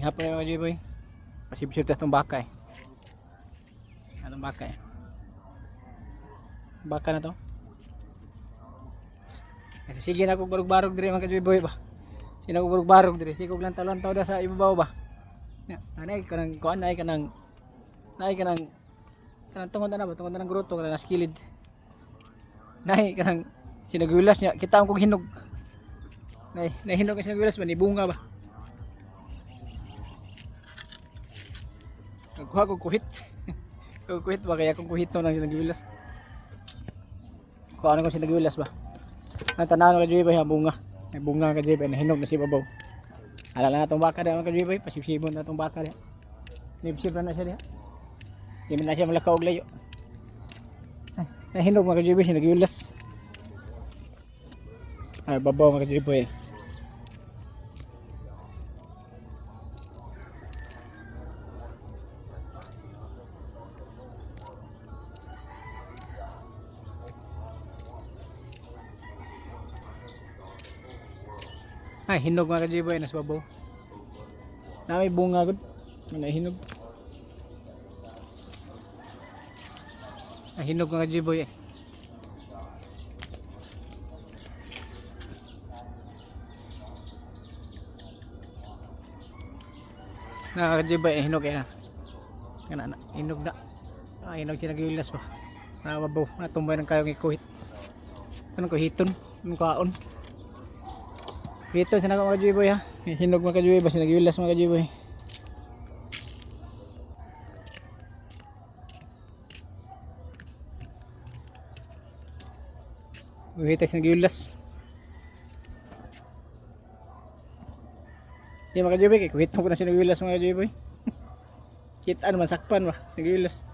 Hapon mga kajiboy. Pasibsib ta itong baka eh. Anong baka eh? Baka na to. Kasi sige na kog barog-barog dire mga kajiboy ba. Sige na kog barog-barog dire. Sige kog lantaw-lantaw da sa ibabaw ba. Ya, anay kanang kuan ay kanang naay kanang kanang tungod na ba, tungod na ng gruto kanang nasa kilid. Nay kanang sinagulas niya kita ang kog hinog. Nay, nahinog ang sinagulas ba ni bunga ba. Nagkuha ko kuhit. Kung kuhit ba kaya kung kuhit to nang sinagulas. Kuha ano kung sinagulas ba. Ang tanaw ka ba yung bunga. May bunga ka ba nahinog na si babaw. Ala na itong baka diha mga kajuboy, pasibsibon na itong baka diha. Nibsib na na siya diha. Di man na siya malakaw og layo. Ay, nahinog mga kajuboy, sinagulas. Ay, babaw mga kajuboy. Ay, hinog mga kajuboy, nas babaw. Na may bunga gud. Nahinog. Ay, hinog mga kajuboy eh. Nakakajibay, eh, hinog eh na. Kana na, hinog na. Ay, hinog siya nagilas ba. Nababaw, natumbay ng kayong ikuhit. Anong kuhiton? Anong kaon? Kuhiton sa mga kajiboy ha. Hinog mga kajiboy ba, sinagilas mga kajiboy. Kuhita sinagilas. Di mga kajiboy, kay kuhiton ko na sinagilas mga kajiboy. Kita naman sakpan ba, sinagilas.